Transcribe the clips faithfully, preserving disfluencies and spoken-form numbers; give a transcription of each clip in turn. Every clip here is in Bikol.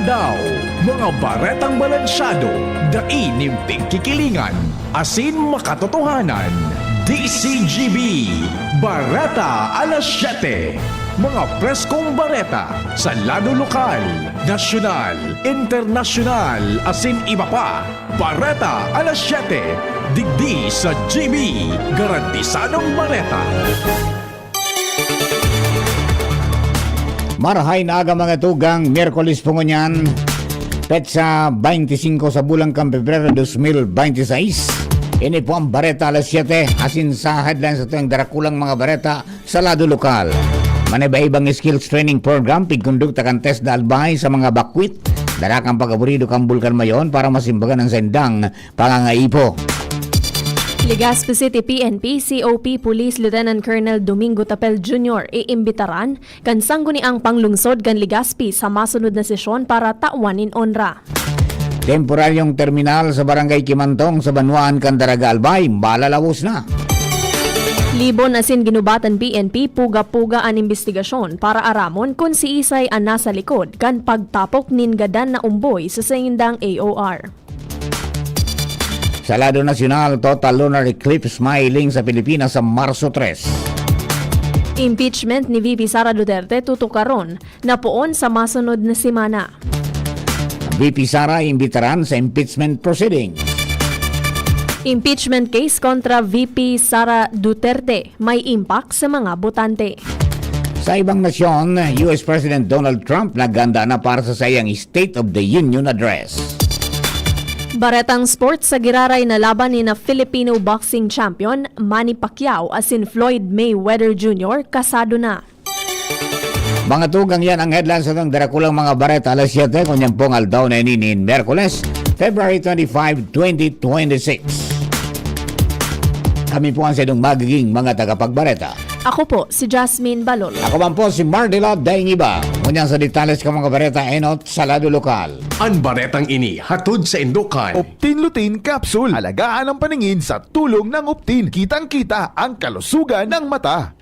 Daw, mga baretang balansyado, dai nin pigkikilingan, asin makatotohanan. D C G B, Bareta alas siyete. Mga preskong bareta sa lado lokal, nasyonal, internasyonal, asin iba pa. Bareta alas siyete, digdi sa G B, garantisadong bareta. Marahay na aga, mga tugang, Miyerkules po ngunyan, petsa twenty-five sa bulan kan Pebrero dos mil bente seis. Ini po ang Bareta alas siyete, asin sa headlines sa tuyang darakulang mga bareta sa lado lokal. Manaiba-ibang skills training program, pigkondukta kan TESDA Albay sa mga bakwit, dara kan pag-aburido kan Bulkan Mayon para masimbagan ang saindang pangangaipo. Legazpi City P N P C O P Police Lieutenant Colonel Domingo Tapel Junior iimbitaran kan sangguniang panglungsod kan Legazpi sa masunod na sesyon para tawan nin onra. Temporaryong terminal sa Barangay Kimantong sa banwaan kan Daraga Albay, malalawos na. Libon asin Ginubatan P N P, puga-puga an imbestigasyon para aramon kun siisay an nasa likod kan pagtapok nin gadan na umboy sa saindang A O R. Sa lado nasyonal, total lunar eclipse mahiling sa Pilipinas sa Marso tres. Impeachment ni V P Sara Duterte tutukaron na poon sa masunod na semana. V P Sara imbitaran sa impeachment proceedings. Impeachment case kontra V P Sara Duterte may impact sa mga botante. Sa ibang nasyon, U S President Donald Trump naghanda na para sa saiyang State of the Union Address. Baretang sports, sa giraray na laban ni na Filipino boxing champion Manny Pacquiao asin Floyd Mayweather Junior kasado na. Mga tugang, yan ang headlines sa darakulang mga bareta alas siyete, ngunyan pong aldaw na ini nin Miyerkules, February twenty-five, twenty twenty-six. Kami po ang saindong magiging mga tagapagbareta. Ako po si Jasmine Balol. Ako man po si Mardila Daingiba. Ngunyan sa detalles kan mga bareta enot sa lado lokal. An baretang ini hatod saindo kan Optin Lutein Capsule. Alagaan ang paningin sa tulong ng Optin. Kitang-kita ang kalusugan ng mata.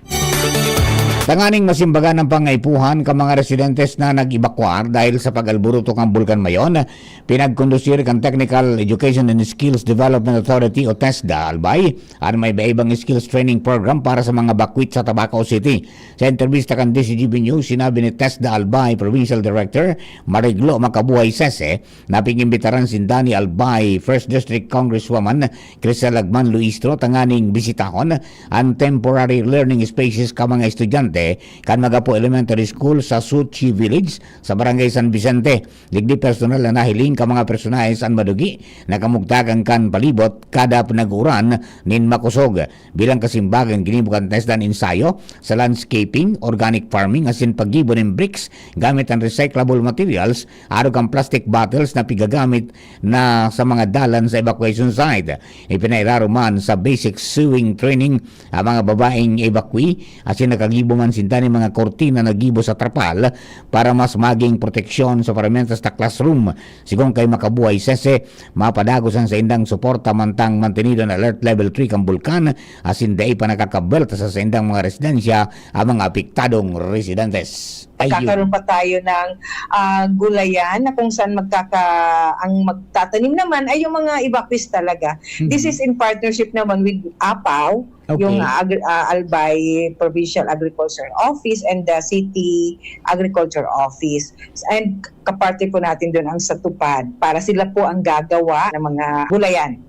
Tanganing masimbagan ang pangaipuhan kan mga residentes na nag-ebakwar dahil sa pag-alboroto kan Bulkan Mayon, pinagkondusir kan Technical Education and Skills Development Authority o TESDA Albay an may iba-ibang skills training program para sa mga bakwit sa Tabaco City. Sa entrebista kan D C G B News, sinabi ni TESDA Albay Provincial Director Mariglo Macabuhay Sese na pig-imbitaran sinda ni Albay First District Congresswoman Crisel Lagman Luistro tanganing bisitahon an temporary learning spaces kan mga estudyante kan Magapo Elementary School sa Suchi Village sa Barangay San Vicente. Digdi personal na nahiling kan mga personahes an madugi na kamugtakan kan palibot kada nag-uuran nin makosog. Bilang kasimbagan, ginibo kan TESDA an ensayo sa landscaping, organic farming, asin paggibo nin bricks gamit an recyclable materials, arog kan plastic bottles na pigagamit na sa mga dalan sa evacuation site. Ipinairarom man sa basic sewing training ang mga babaeng evacuee, asin nakagibo man sinda nin mga kurtina na gibo sa trapal para mas maging proteksyon sa paramenta sa classroom. Sigon kay Makabuhay Sese, mapadagos an saindang suporta mantang mantenido an Alert Level three kan bulkan, asin dai pa nakakabwelta sa saindang mga residensya ang mga apektadong residentes. Ayun. Magkakaroon pa tayo ng, ah, gulayan na kung saan magkaka-, ang magtatanim naman ay yung mga evacuees talaga. Mhm. This is in partnership naman with APAO, Okay. yung, ah, Agri-, ah, Albay Provincial Agriculture Office and the City Agriculture Office. And kaparte po natin doon ang sa TUPAD para sila po ang gagawa ng mga gulayan.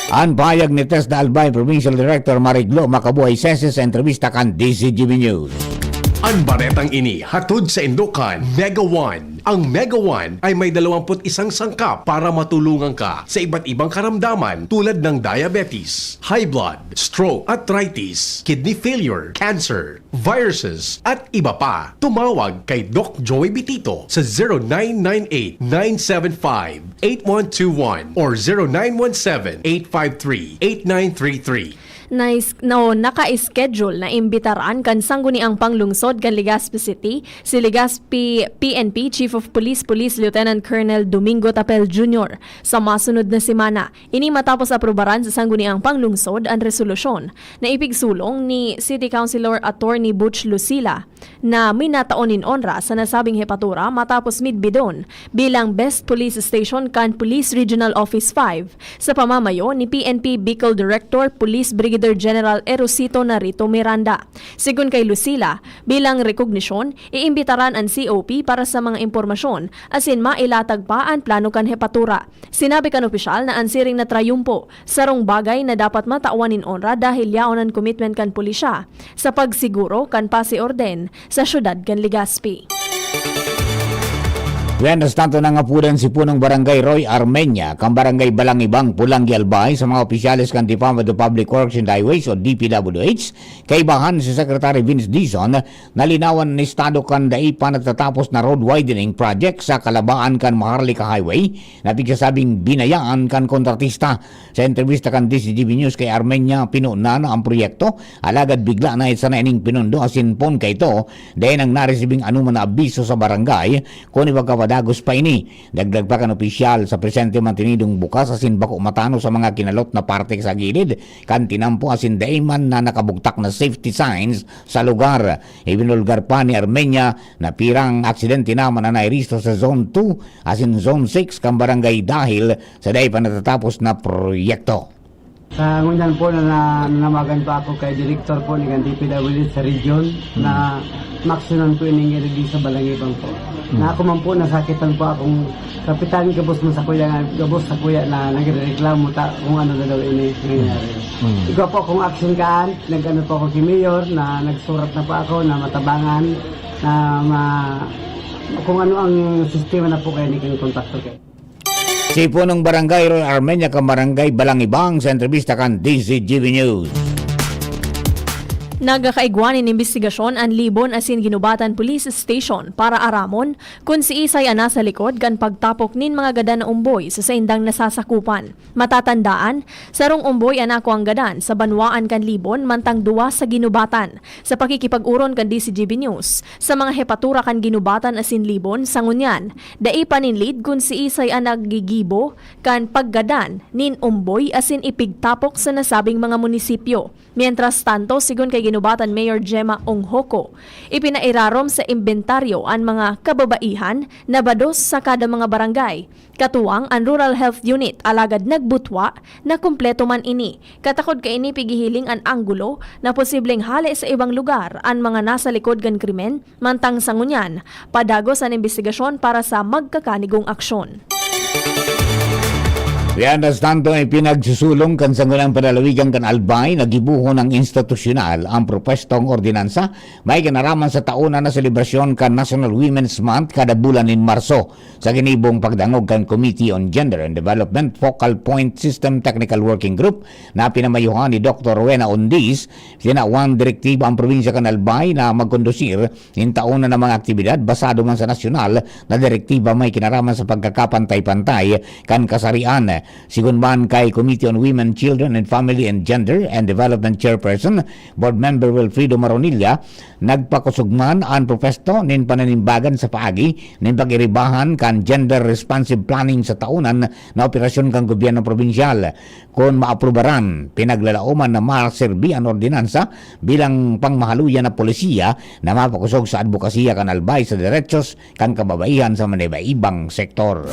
An pahayag ni TESDA Albay Provincial Director Mariglo Macabuhay Sese sa entrebista kan D C G B News. An baretang ini hatod saindo kan Mega One. Ang Mega One ay may dalawampu't isang sangkap para matulungan ka sa iba't ibang karamdaman tulad ng diabetes, high blood, stroke, arthritis, kidney failure, cancer, viruses, at iba pa. Tumawag kay Doc Joey Bitito sa zero nine nine eight, nine seven five, eight one two one or zero nine one seven, eight five three, eight nine three three. Nais-, no, naka-schedule na imbitaran kan Sangguniang Panglungsod kan Legazpi City si Legazpi P N P Chief of Police, Police Lieutenant Colonel Domingo Tapel Junior sa masunod na semana. Ini matapos aprubaran sa Sangguniang Panglungsod an resolusyon na ipigsulong ni City Councilor Attorney Butch Lucila na minatao nin onra sa nasabing hepatura matapos midbidon bilang Best Police Station kan Police Regional Office five sa pamamayo ni P N P Bicol Director Police Brigadier General Erosito Narito Miranda. Sigon kay Lucila, bilang rekognisyon, iimbitaran an C O P para sa mga impormasyon asin mailatag pa an plano kan hepatura. Sinabi kan opisyal na an siring na trayumpo sarong bagay na dapat matawan nin onra dahil yaon an komitment kan pulisya sa pagsiguro kan pasi orden sa syudad kan Legazpi. Mientras tanto, nangapudan si punong barangay Roy Armenia kan barangay Balangibang, Pulanggi, Albay sa mga opisyales kan Department of Public Works and Highways o D P W H, kaibahan si Secretary Vince Dizon na linawan an estado kan dai pa natatapos na road widening project sa kalabaan kan Maharlika Highway na pigsasabing binayaan kan kontratista. Sa entrebista kan D Z G B News kay Armenia, pinunan na ang proyekto, alagad bigla na sana ining pinundo asin pon kaito, dai nang naresibing anoman na abiso sa barangay kun ipagkapadagos pa ini. Dagdag pa kan opisyal, sa presente mantinidong bukas asin bako matano sa mga kinalot na parte sa gilid kan tinampo asin dai man na nakabugtak na safety signs sa lugar. Ibinulgar pa ni Armenia na pirang aksidente naman na nairehistro sa Zone two asin Zone six kan barangay dahil sa dai pa natatapos na proyekto. Sa ngunyan po na, na nanawagan pa ako kay direktor po ni kan D P W sa region na maksyonan po ining i-release sa Balangibang po. Na ako man po nasakitan po akong kapitan, gabos man sa kuya nga, gabos sa kuya na nagrereklamo ta kung ano na daw ini nangyayari. Igwa po akong action kaan, nag-ano po ako kay Mayor na nagsurat na po ako na matabangan na ma, kung ano ang sistema na po kaya ni king contractor kay. Si Punong Barangay Roy Armenia kan Barangay Balangibang sa entrebista kan D Z G B News. Nagakaigwa nin imbestigasyon an Libon asin Ginubatan Police Station para aramon kun siisay an nasa likod kan pagtapok nin mga gadan na umboy sa saindang nasasakupan. Matatandaan, sarong umboy an nakuang gadan sa banwaan kan Libon mantang duwa sa Ginubatan. Sa pakikipag-oron kan D Z G B News sa mga hepatura kan Ginubatan asin Libon sa ngunyan, dai pa nin lead kun siisay an naggigibo kan paggadan nin umboy asin ipigtapok sa nasabing mga munisipyo. Mientras tanto, sigon kay Ginubatan Mayor Gemma Onghoco, ipinairarom sa imbentaryo an mga kababaihan na bados sa kada mga barangay, katuwang an Rural Health Unit, alagad nagbutwa na kumpleto man ini. Katakod kaini pigihiling an anggulo na posibleng hale sa ibang lugar an mga nasa likod kan krimen, mantang sa ngunyan, padagos an imbestigasyon para sa magkakanigong aksyon. Mientras tanto, ipinagsusulong kan Sangguniang Panlalawigan kan Albay na gibohon nin institusyonal an propwestong ordinansa may kinaraman sa taon na selebrasyon kan National Women's Month kada bulan nin Marso. Sa ginibong pagdangog kan Committee on Gender and Development Focal Point System Technical Working Group na pinamayuhan ni Doktor Rowena Ondiz, tinawan direktiba ang probinsya kan Albay na magkondusir nin taon na mga aktibidad basado man sa nasyonal na direktiba may kinaraman sa pagkakapantay-pantay kan kasarian. Sigon man kay Committee on Women, Children and Family and Gender and Development Chairperson, Board Member Wilfredo Maronilla, nagpakosog man an propwesto nin pananimbagan sa paagi nin pag-iribahan kan gender responsive planning sa taonan na operasyon kan gobyerno probinsyal. Kun maaprubaran, pinaglalaoman na maserbi an ordinansa bilang pangmahaluyan na polisiya na mapakosog sa adbokasiya kan Albay sa derechos kan kababaihan sa manaiba-ibang sektor.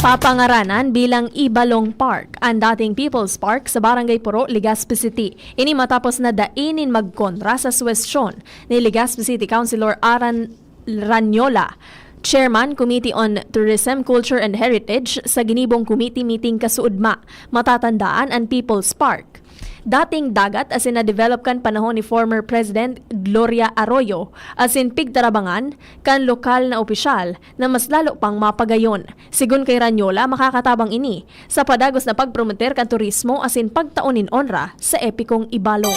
Papangaranan bilang Ibalong Park an dating People's Park sa Barangay Puro, Legazpi City. Ini matapos na dai nin magkontra sa suwestyon ni Legazpi City Councilor Aran Ranyola, Chairman, Committee on Tourism, Culture and Heritage, sa ginibong committee meeting kasuodma. Matatandaan an People's Park. Dating dagat asin na-develop kan panahon ni former President Gloria Arroyo asin pigtarabangan kan lokal na opisyal na mas lalo pang mapagayon. Sigon kay Ranyola, makakatabang ini sa padagos na pagpromoter kan turismo asin pagtao nin onra sa epikong Ibalong.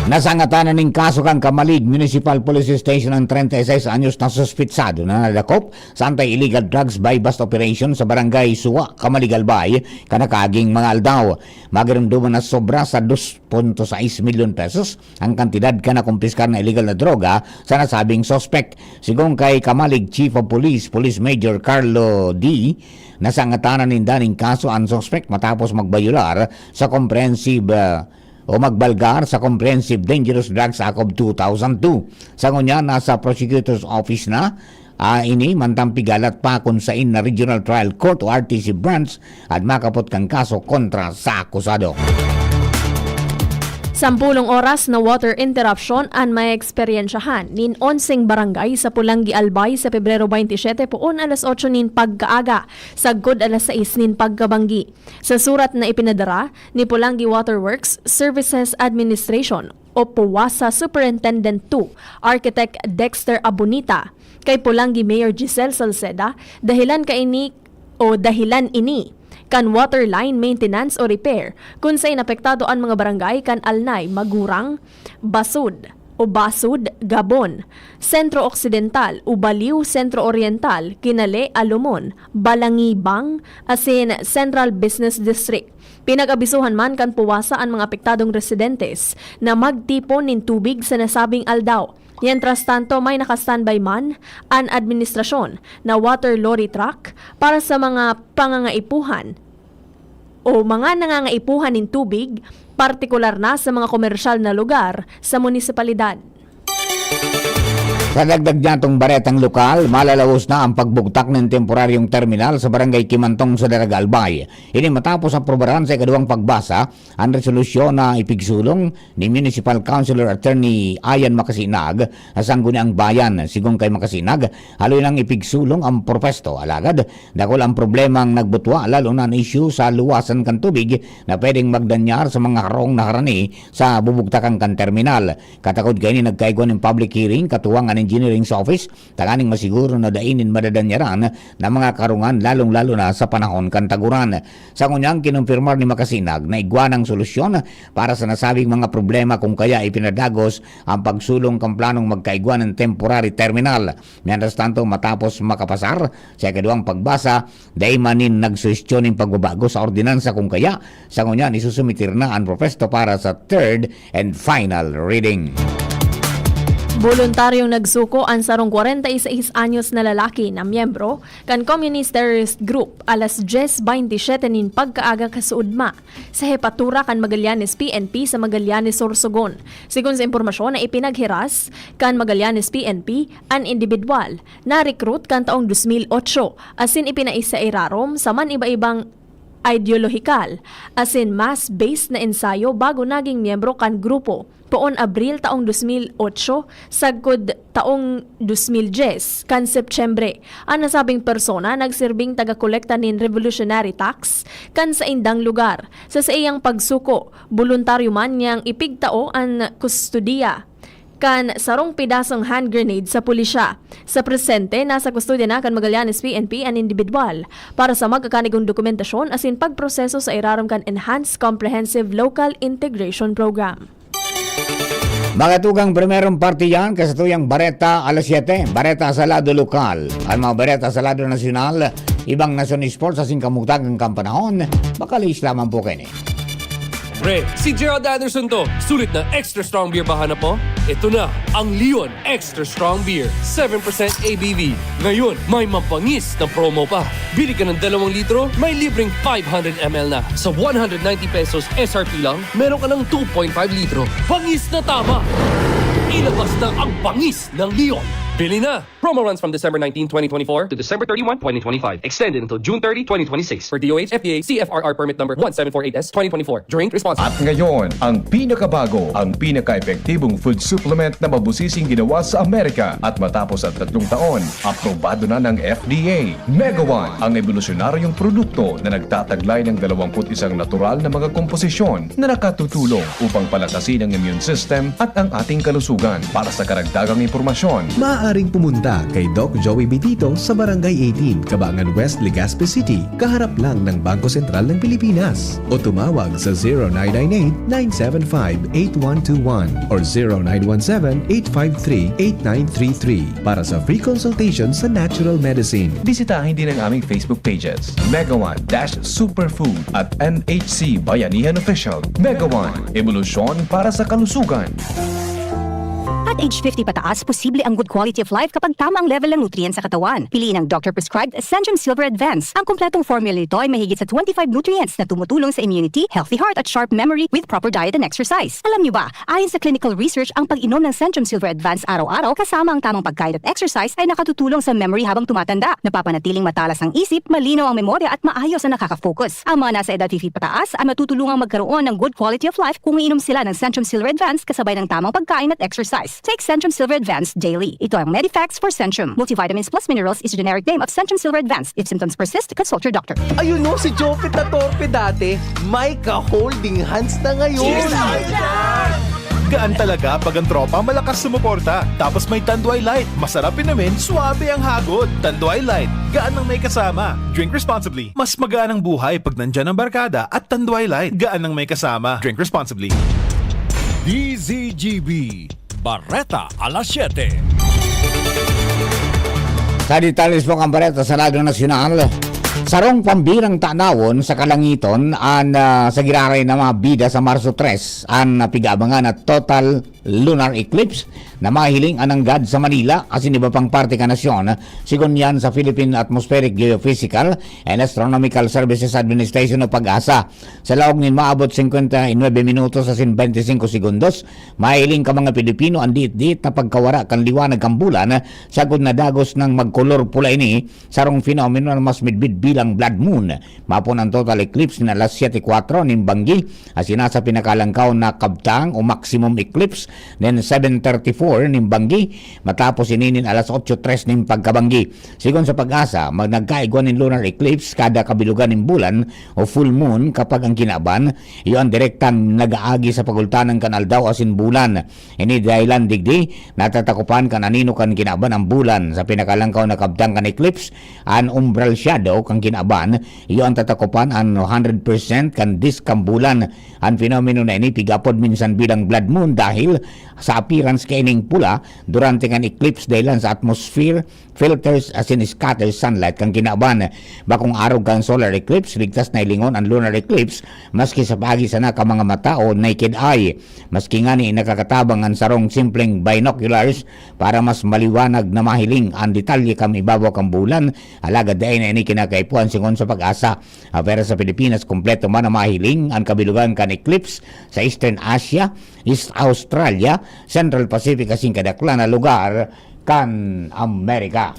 Nasangatanan nin kaso kan Camalig Municipal Police Station ang treinta y seis anyos na suspetsado na nadakop sa anti-illegal drugs buy-bust operation sa Barangay Suwa, Camalig, Albay, kan nakaaging mga aldaw. Magiromdoman na sobra sa dos punto sais milyon pesos ang kantidad kan nakumpiskar na illegal na droga sa nasabing suspek. Sigon kay Camalig Chief of Police, Police Major Carlo D, nasangatanan ninda nin kaso an suspek matapos magbayular sa comprehensive, ah, o magbalgar sa Comprehensive Dangerous Drugs Act of two thousand two. Sa ngunyan, nasa Prosecutor's Office na, ah, ini, mantang pigalat pa kun sain na Regional Trial Court o R T C branch an makapot kan kaso kontra sa akusado. Sampulong oras na water interruption an maeksperyensyahan nin onseng barangay sa Polangui, Albay sa Pebrero twenty-seven, poon alas otso nin pagkaaga, sagkod alas sais nin pagkabanggi. Sa surat na ipinadara ni Polangui Waterworks Services Administration o POWASA Superintendent two, Architect Dexter Abunita, kay Polangui Mayor Giselle Salceda, dahilan kaini o dahilan ini kan water line maintenance o repair, kun sain apektado an mga barangay kan Alnay, Magurang, Basud o Basud, Gabon, Centro Occidental, Ubaliw, Centro Oriental, Kinale, Alumon, Balangibang, asin Central Business District. Pinag-abisohan man kan POWASA an mga apektadong residentes na magtipon nin tubig sa nasabing aldaw. Mientras tanto, may naka-standby man an administrasyon na water lorry truck para sa mga pangangaipuhan o mga nangangaipuhan nin tubig, partikular na sa mga komersyal na lugar sa munisipalidad. Sa dagdag niyatong baretang lokal, malalawos na ang pagbugtak nin temporaryong terminal sa Barangay Kimantong sa Daraga, Albay. Ini matapos aprobaran sa ikaduwang pagbasa ang resolusyon na ipigsulong ni Municipal Councilor Attorney Ian Macasinag sa Sangguniang Bayan. Sigon kay Macasinag, haloy nang ipigsulong ang propesto. Alagad, dakul ang problemang nagbutwa, lalo na an isyu sa luwasan kan tubig na pwedeng magdanyar sa mga harong na harani sa bubugtakan kan terminal. Katakod kaini, nagkaigwa nin public hearing katuwang an Engineering's Office tanganing masiguro na dai nin madadanyaran na mga karungan, lalong-lalo na sa panahon kan taguran. Sa ngunyan, kinumpirmar ni Macasinag na igwa nang solusyon para sa nasabing mga problema, kun kaya ipinadagos ang pagsulong kan planong magkaigwa nin temporary terminal. Mientras tanto, matapos makapasar sa ikaduwang pagbasa, dai man nin nagsuhestyon nin pagbabago sa ordinansa, kun kaya, sa ngunyan, isusumitir na an propesto para sa third and final reading. Boluntaryong nagsuko an sarong kwarenta y seis anyos na lalaki na miyembro kan Communist Terrorist Group alas dyes baynte siyete nin pagkaaga kasuodma sa hepatura kan Magallanes P N P sa Magallanes, Sorsogon. Sigon sa impormasyon na ipinaghiras kan Magallanes P N P an indibidwal, na-recruit kan taong dos mil otso asin ipinais sa irarom sa man-iba-ibang ideolohikal asin mass-based na ensayo bago naging miyembro kan grupo poon Abril taong dos mil otso, sagkod taong dos mil dyes kan Setyembre. An nasabing persona nagsirbing taga-kolekta nin revolutionary tax kan saindang lugar. Sa saiyang pagsuko, boluntaryo man niyang ipigtao an kustodiya kan sarong pidasong hand grenade sa pulisya. Sa presente, nasa kustodiya na kan Magallanes P N P an indibidwal para sa magkakanigong dokumentasyon asin pagproseso sa irarom kan Enhanced Comprehensive Local Integration Program. Mga tugang, primerong parte yan, kasatuyang bareta alas siyete, bareta sa lado lokal. Ang mga bareta sa lado nasyonal, ibang nasyon, sports, asin kamugtagang kan panahon, makalihis lamang po kaini. Pre, si Gerald Anderson to. Sulit na extra strong beer ba hanap mo? Ito na, ang Leon Extra Strong Beer, seven percent A B V. Ngayon, may mabangis na promo pa. Bili ka ng dalawang litro, may libreng five hundred M L na. Sa one hundred ninety pesos S R P lang, meron ka ng two point five litro. Bangis na tama! Ilabas na ang bangis ng Leon. Bili na! Promo runs from December nineteen, twenty twenty-four to December thirty-one, twenty twenty-five. Extended until June thirty, twenty twenty-six. For D O H, F D A, C F R R permit number one seven four eight S, twenty twenty-four. Drink responsibly. At ngayon, ang pinakabago, ang pinaka-epektibong food supplement na mabusising ginawa sa Amerika. At matapos ang tatlong taon, aprobado na ng F D A. Megawan, ang ebolusyonaryong produkto na nagtataglay ng dalawampu't isang natural na mga komposisyon na nakatutulong upang palakasin ang immune system at ang ating kalusugan. Para sa karagdagang impormasyon, maaari Maaaring pumunta kay Doc Joey Bitito sa Barangay eighteen, Cabangan West, Legazpi City, kaharap lang ng Bangko Sentral ng Pilipinas. O tumawag sa zero nine nine eight, nine seven five, eight one two one or zero nine one seven, eight five three, eight nine three three para sa free consultation sa natural medicine. Bisitahin din ang aming Facebook pages, Mega One dash Superfood at M H C Bayanihan Official. Mega One, ebolusyon para sa kalusugan. At age fifty pataas, posible ang good quality of life kapag tama ang level ng nutrients sa katawan. Piliin ang doctor-prescribed Centrum Silver Advance. Ang kompletong formula nito ay mahigit sa twenty-five nutrients na tumutulong sa immunity, healthy heart at sharp memory with proper diet and exercise. Alam niyo ba, ayon sa clinical research, ang pag-inom ng Centrum Silver Advance araw-araw kasama ang tamang pagkain at exercise ay nakatutulong sa memory habang tumatanda. Napapanatiling matalas ang isip, malinaw ang memorya at maayos ang nakaka-focus. Ang mga nasa edad fifty pataas ay matutulungang magkaroon ng good quality of life kung iinom sila ng Centrum Silver Advance kasabay ng tamang pagkain at exercise. Take Centrum Silver Advance daily. Ito ang Medifex for Centrum. Multivitamins plus minerals is a generic name of Centrum Silver Advance. If symptoms persist, consult your doctor. Ayun no, si Jopet na torpe dati, may ka-holding hands na ngayon. Gaan talaga pag ang tropa malakas sumuporta. Tapos may Tanduay Light. Masarap inumin, suabe ang hagod. Tanduay Light. Gaan ng may kasama. Drink responsibly. Mas magaan ang buhay pag nandyan ang barkada at Tanduay Light. Gaan ng may kasama. Drink responsibly. D Z G B, Bareta alas siyete. Sa detalles po kan bareta sa Radyo Nasyonal, sarong pambirang tanawon sa kalangiton an ah, sa giraray na mga bida sa Marso tres, an napig-aabangan na total lunar eclipse na mahiling an nanggad sa Manila asin iba pang parte kan nasyon, sigon yan sa Philippine Atmospheric Geophysical and Astronomical Services Administration o PAGASA. Sa laog nin maabot singkwenta y nuebe minutos asin bente singko segundos, mahiling kan mga Pilipino an diit-diit na pagkawara kan liwanag kan bulan, sagkod na dagos nang magkolor pula ini, sarong phenomenon na mas midbid bilang blood moon. Mapon an total eclipse na alas siyete kwatro nin banggi, asin nasa pinakalangkaw na kabtang o maximum eclipse nin seven thirty-four nin banggi, matapos ini nin alas otso tres nin pagkabanggi. Sigon sa PAGASA, mag nagkaigwa nin lunar eclipse kada kabilugan nin bulan o full moon kapag ang kinaban iyo an direktang nag-aagi sa pagultanan kan aldaw asin bulan. Ini dahilan digdi, natatakopan kan anino kan kinaban an bulan. Sa pinakalangkaw na kabtang kan eclipse, an umbral shadow kan kinaban, iyo an tatakopan an one hundred percent kan disk kan bulan. An fenomeno na ini pig-apod minsan bilang blood moon dahil sa appearance kaining pula durante kan eclipse dahilan sa atmosphere filters asin scatter sunlight kan kinaban. Bakong arog kan solar eclipse, ligtas na hilingon an lunar eclipse maski sa paagi sana kan mga mata o naked eye. Maski ngani nakakatabang an sarong simpleng binoculars para mas maliwanag na mahiling an detalye kan ibabaw kan bulan, alagad dai na ini kinakaipuhan sigon sa PAGASA. Apwera sa Pilipinas, kompleto man na mahiling an kabilugan kan eclipse sa Eastern Asia, East Australia, Central Pacific asin kadaklan na lugar kan Amerika.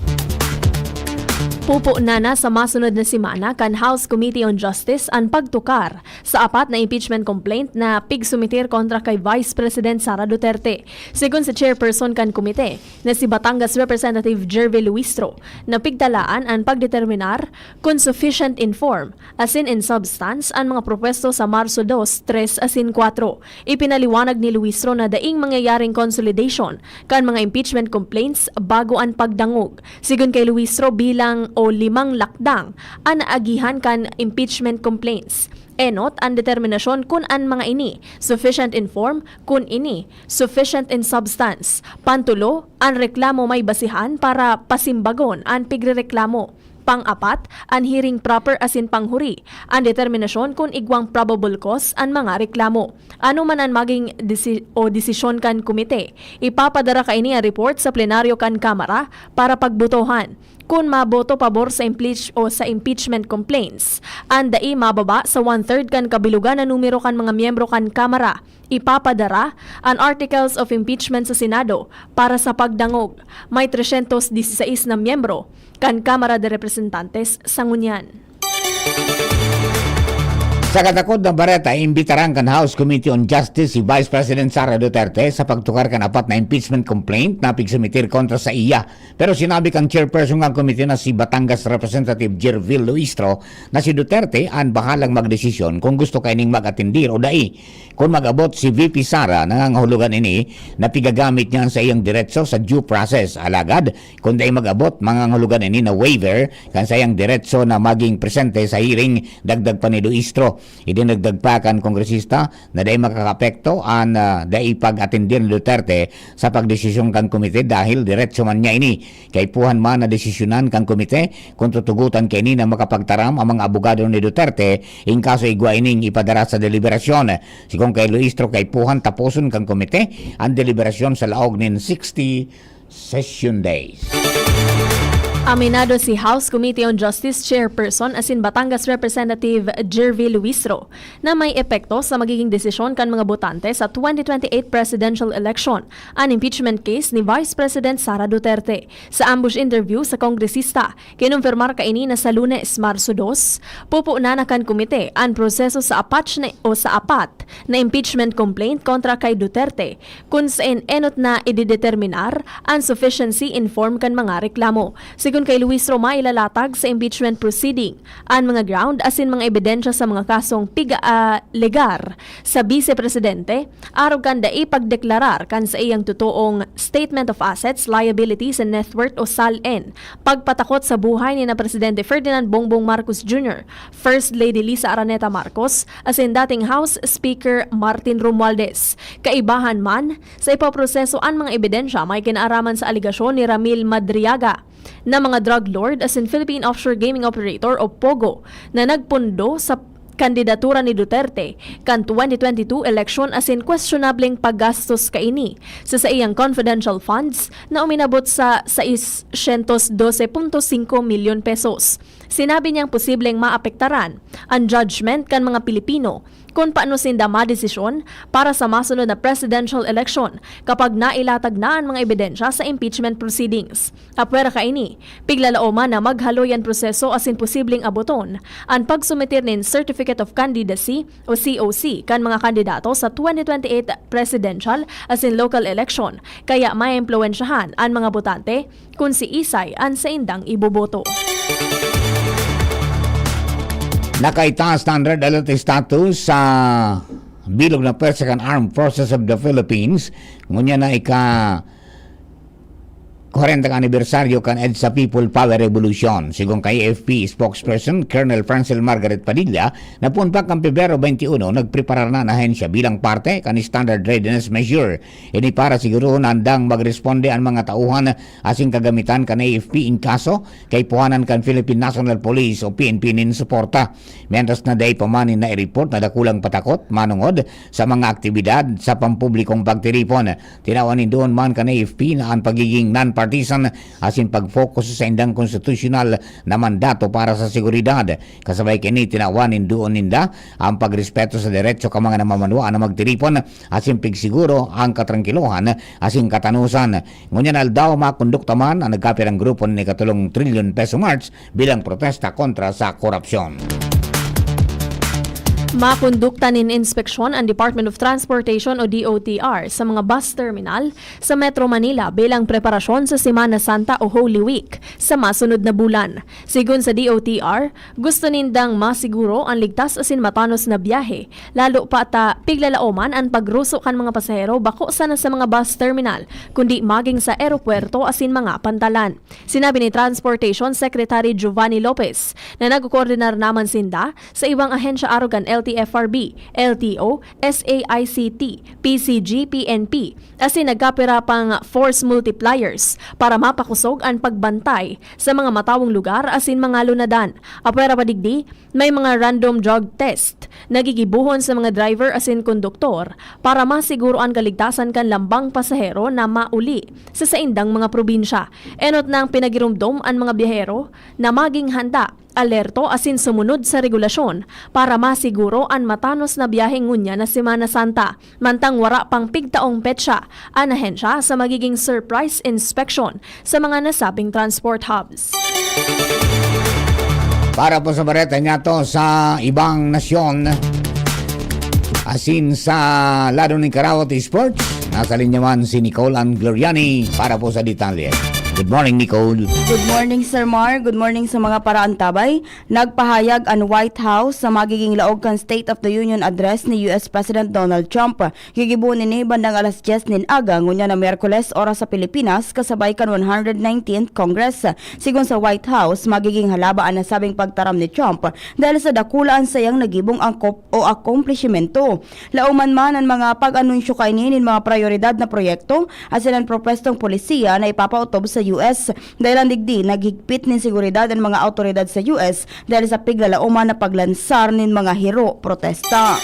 Pupunan na sa masunod na semana kan House Committee on Justice an pagtukar sa apat na impeachment complaint na pigsumiter kontra kay Vice President Sara Duterte. Sigon sa chairperson kan komite na si Batangas Representative Jervy Luistro, napigtalaan an pagdeterminar kun sufficient in form asin in substance an mga propuesto sa Marso dos, tres asin kwatro. Ipinaliwanag ni Luistro na daing mangyayaring consolidation kan mga impeachment complaints bago an pagdangog. Sigon kay Luistro, bilang o limang lakdang an naagihan kan impeachment complaints. Enot, an determinasyon kun an mga ini sufficient in form, kun ini sufficient in substance. Pantulo, an reklamo may basihan para pasimbagon an pigrereklamo. Pang-apat, an hearing proper asin panghuri, an determinasyon kun igwang probable cause an mga reklamo. Ano man an maging desi- o desisyon kan komite, ipapadara kaini an report sa plenaryo kan Kamara para pagbotohan. Kun maboto pabor sa impeach o sa impeachment complaints, an dai mababa sa one-third kan kabilugan na numero kan mga miyembro kan Kamara, ipapadara an articles of impeachment sa Senado para sa pagdangog. May tresyentos disisais na miyembro kan Kamara de Representantes sa ngunyan. Sa katakod na bareta, imbitaran kan House Committee on Justice si Vice President Sara Duterte sa pagtukar kan apat na impeachment complaint na pigsumiter kontra sa iya. Pero sinabi kan chairperson kan komite na si Batangas Representative Gerville Luistro na si Duterte an bahalang magdesisyon kung gusto kaining mag-atendir o dai. Kun mag-abot si V P Sara, nangangahulugan ini na pigagamit niya an saiyang diretso sa due process. Alagad, kun dai mag-abot, mangangahulugan ini na waiver kan saiyang diretso na maging presente sa hearing, dagdag pa ni Luistro. Idinagdag pa kan kongresista na dai makakaapekto an, ah, dai pag-atendir ni Duterte sa pagdesisyon kan komite dahil diretso man niya ini. Kaipuhan man na desisyonan kan komite kun tutugotan kaini na makapagtaram ang mga abogado ni Duterte in kaso igwa ining ipadara sa deliberasyon. Sigon kay Luistro, kaipuhan taposon kan komite an deliberasyon sa laog nin sixty session days. Aminado si House Committee on Justice Chairperson asin Batangas Representative Gerville Luistro na may epekto sa magiging desisyon kan mga botante sa twenty twenty-eight presidential election an impeachment case ni Vice President Sara Duterte. Sa ambush interview sa kongresista, kinumpirmar kaini na sa Lunes, Marso dos, pupunan na kan komite an proseso sa apat na, o sa apat na impeachment complaint kontra kay Duterte, kun saen enot na idedeterminar an sufficiency in form kan mga reklamo. Sigon kay Luistro, mailalatag sa impeachment proceeding an mga ground asin mga ebidensya sa mga kasong pig-aalegar sa Bise Presidente, arog kan dai pagdeklarar kan saiyang totoong Statement of Assets, Liabilities, and Net Worth o SALN, pagpatakot sa buhay ni na Presidente Ferdinand Bongbong Marcos Junior, First Lady Liza Araneta Marcos, asin dating House Speaker Martin Romualdez. Kaibahan man, sa ipaproseso an mga ebidensya may kinaaraman sa alegasyon ni Ramil Madriaga na mga drug lord asin Philippine Offshore Gaming Operator o POGO na nagpundo sa kandidatura ni Duterte kan twenty twenty-two election asin kwestiyonableng paggastos kaini sa saiyang confidential funds na uminabot sa sais syentos dose punto singko milyon pesos. Sinabi niyang posibleng maapektaran an judgment kan mga Pilipino kun paano sinda madesisyon para sa masunod na presidential election kapag nailatag na an mga ebidensya sa impeachment proceedings. Apwera kaini, piglalaoman na maghaloy an proseso asin posibleng aboton an pagsumeter nin Certificate of Candidacy o C O C kan mga kandidato sa twenty twenty-eight presidential asin local election, kaya maimpluwensyahan an mga botante kun siisay an saindang iboboto. Nakaitaas na an red alert status sa bilog na pwersa kan Armed Forces of the Philippines. Ngunyan na ika kwarenta ka anibersaryo kan EDSA People Power Revolution. Sigon kay A F P spokesperson Colonel Francel Margaret Padilla, na poon pa kan Pebrero twenty-one, nagpreparar na an ahensya bilang parte kan Standard Readiness Measure. Ini para sigurohon na handang magresponde an mga tauhan asin kagamitan kan A F P in kaso kaipuhanan kan Philippine National Police o P N P nin suporta. Mientras na dai pa man nin naireport na dakulang patakot manongod sa mga aktibidad sa pampublikong pagtiripon. Tinawan nindoon man kan A F P na an pagiging non-partisan asin pag-focus sa indang konstitusyonal na mandato para sa seguridad. Kasabay kaini, tinawan nindoon ninda an pagrespeto sa deretso kan mga namamanwaan na magtiripon asin pigsiguro an katrangkilohan asin katanosan. Ngunyan aldaw, makondukta man an nagkapirang grupo nin ikatulong trilyon peso march bilang protesta kontra sa korupsyon. Makondukta nin inspeksyon an Department of Transportation o D O T R sa mga bus terminal sa Metro Manila bilang preparasyon sa Semana Santa o Holy Week sa masunod na bulan. Sigon sa D O T R, gusto nindang masiguro an ligtas asin matanos na biyahe, lalo pa ta piglalaoman an pagruso kan mga pasahero bako sana sa mga bus terminal, kundi maging sa eropuwerto asin mga pantalan. Sinabi ni Transportation Secretary Giovanni Lopez na nagkokoordinar naman sinda sa ibang ahensya arog kan L T F R B, L T O, S A I C T, P C G, P N P, asin nagkapira pang force multipliers para mapakosog an pagbantay sa mga matawong lugar asin mga lunadan. Apwera pa digdi, may mga random drug test na gigibohon sa mga driver asin konduktor para masiguro an kaligtasan kan lambang pasahero na mauli sa saindang mga probinsya. Enot nang pinagiromdom an mga biyahero na maging handa, alerto asin sumunod sa regulasyon para masiguro an matanos na biyahe ngunyan na Semana Santa. Mantang wara pang pigtaong petsa an ahensya sa magiging surprise inspection sa mga nasabing transport hubs. Para po sa bareta niya to sa ibang nasyon, asin sa lado ni Karawat Sports, nasa linya man si Nicole Ann Gloriani para po sa detalye. Good morning, Nicole. Good morning, Sir Mar. Good morning sa mga paraantabay. Nagpahayag an White House sa magiging laog kan State of the Union Address ni U S President Donald Trump. Gigibohon ini bandang alas dyes nin aga, ngunyan na Miyerkules, oras sa Pilipinas, kasabay kan one hundred nineteenth Congress. Sigon sa White House, magiging halaba an nasabing pagtaram ni Trump dahil sa dakula an sayang nagibong angkop o akomplishimento. Laoman man an mga pag-anunsyo kaini nin mga prayoridad na proyekto asin an propwestong polisiya na ipapaotob sa U S. Dahil an digdi, naghigpit nin seguridad an mga awtoridad sa U S dahil sa piglalaoman na paglansar nin mga hero protesta.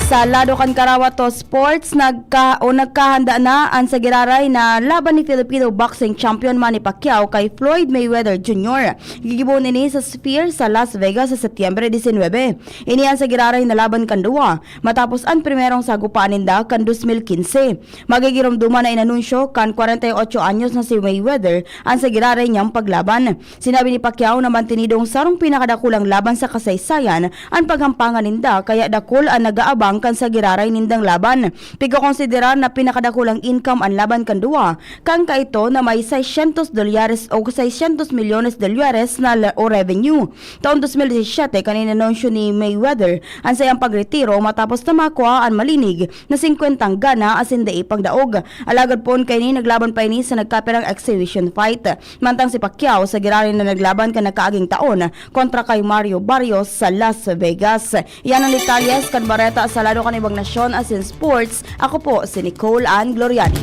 Sa lado kan Karawato Sports, nagka o nagkahanda na an sa giraray na laban ni Filipino boxing champion Manny Pacquiao kay Floyd Mayweather Junior. Gigibohon ini sa Sphere sa Las Vegas sa Setyembre disinwebe. Ini an sa giraray na laban kan duwa, matapos an primerong sagupaan ninda kan dos mil kinse. Magigiromdoman na inanunsyo kan kwarenta y ocho anyos na si Mayweather an sa giraray niyang paglaban. Sinabi ni Pacquiao na mantinidong sarong pinakadakulang laban sa kasaysayan an paghampangan ninda, kaya dakul an nag-aabang kan sa giraray nindang laban. Pigkokonsiderar na pinakadakulang income an laban kan duwa, kan kaito na may seiscientos dolyares o seiscientos milyones dolyares na la- o revenue. Taon dos mil diecisiete, kan inanunsyo ni Mayweather an sayang pagretiro matapos na makua an malinig na singkwentang gana asin dai pang daog. Alagad poon kaini, naglaban pa ini sa nagkapirang exhibition fight. Mantang si Pacquiao sa giraray na naglaban kan nagkaaging taon kontra kay Mario Barrios sa Las Vegas. Iyan ang detalyes kan bareta sa lado kan ibang nasyon asin sports. Ako po si Nicole Ann Gloriani.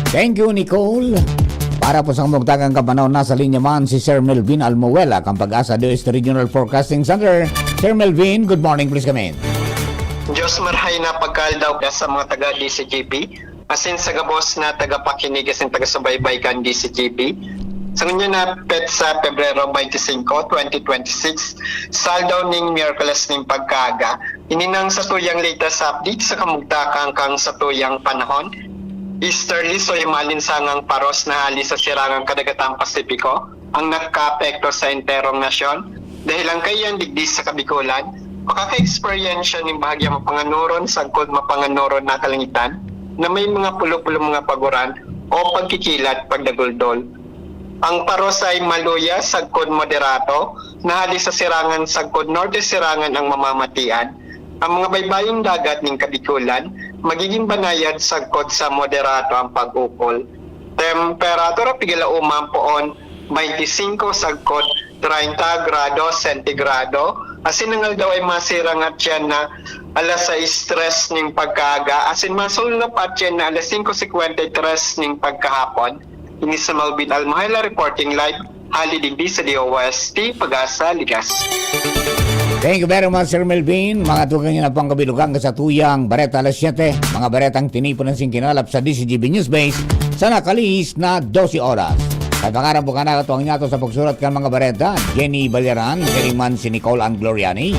Thank you, Nicole. Para po sa kamugtakan kapanahon, nasa linya man si Sir Melvin Almuela kan Pag-asa East Regional Forecasting Center. Sir Melvin, good morning, please come in. Diyos marhay na pagkaaldaw ka sa mga taga D C G B, asin sa gabos na tagapakinig asin tagasubaybay kan D C G B. Sa ngunyan na petsa, Pebrero twenty-five, twenty twenty-six, sa aldaw ning Miyerkules ning pagkaaga, ini nang satuyang latest update sa kamugtakan kan satuyang panahon. Easterly, so yung malinsangang paros na hali sa sirangang kadagatang Pasipiko, ang nakaapekto sa enterong nasyon. Dahelan kaiyan, digdi sa Kabikolan, makaka-eksperyensya nin bahagyang mapanganuron sagkod mapanganuron na kalangitan na may mga pulo-pulo mga paguran o pagkikilat pagdaguldol. Ang paros ay maluya sagkod moderato, na hali sa sirangan sagkod norte sirangan ang mamamatian. Ang mga baybayong dagat nin Kabikolan, magiging banayad sagkod sa moderato ang pag-ukol. Temperatura, pigalaoman poon, twenty-five sagkod treinta grado sentigrado. Asin ang aldaw ay masirang atyan na alas sais tres ning pagkaaga, asin masulnop atyan na alas singko singkwenta y tres ning pagkahapon. Ini si Melvin Almohela reporting live hali digdi sa D O S T, Pag-asa, Ligas. Thank you very much, Sir Melvin. Mga tugang yun ang pangkabilugan sa tuyang Bareta alas siyete. Mga baretang tinipon ng singkinalap sa D C G B News Base sa nakalihis na dose oras. Sa pangarang po ka nakatuwang niya to sa pagsurat kan mga bareta, Jenny Balyaran, galing man si Nicole Ann Gloriani.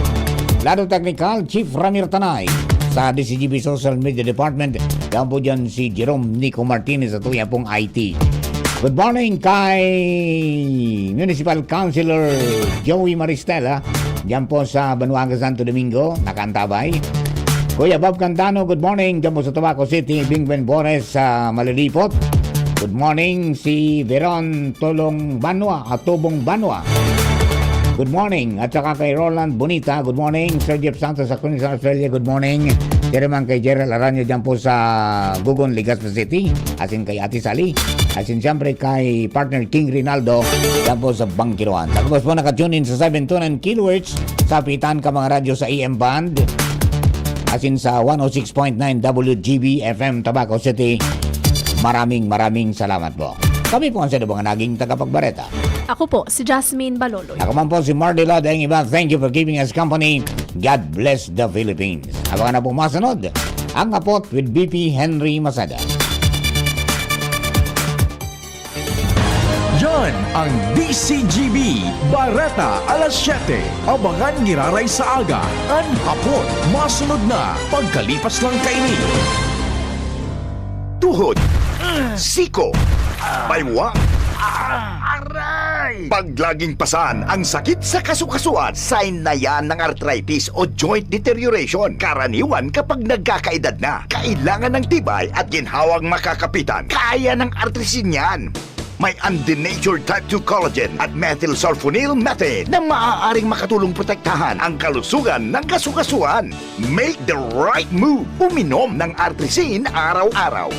Lado Technical, Chief Ramir Tanay. Sa D C G B Social Media Department, yan po dyan si Jerome Nico Martinez sa tuya pong I T. Good morning kay Municipal Councilor Joey Maristela, dyan po sa Banuanga, Santo Domingo, nakaantabay. Kuya Bob Candano, good morning, dyan po sa Tabaco City. Bingwen Bores sa Malilipot. Good morning, si Veron Tolong Banwa, at Tubong Banwa. Good morning. At saka kay Roland Bonita, good morning. Sir Jeff Santos sa Queensland, Australia, good morning. Diri man kay Gerald Aranyo dyan po sa Gugon, Legazpi City. Asin kay Ate Sally. Asin siyempre kay partner King Rinaldo dyan po sa Bangkiruan. Tapos po naka-tune in sa seven two nine kilohertz sa pitan ka mga radyo sa A M band. Asin sa one oh six point nine W G B F M Tabaco City. Maraming, maraming salamat po. Kami po ang sa mga naging tagapagbareta. Ako po, si Jasmine Baloloy. Ako man po si Mardy Lodeng Iba. Thank you for keeping us company. God bless the Philippines. Abangan na po masunod ang Apot with B P Henry Masada. Yan ang D C G B Bareta alas siyete. Abangan giraray sa aga. An hapon, masunod na pagkalipas lang kaini. Tuhod, siko, baywa, aray, Pag laging pasan ang sakit sa kasukasuan, sign na yan ng arthritis o joint deterioration. Karaniwan kapag nagkakaedad na, kailangan ng tibay at ginhawang makakapitan. Kaya ng Artrisin yan. May undenatured type two collagen at methylsulfonyl methane na maaaring makatulong protektahan ang kalusugan ng kasukasuan. Make the right move. Uminom ng Artrisin araw-araw.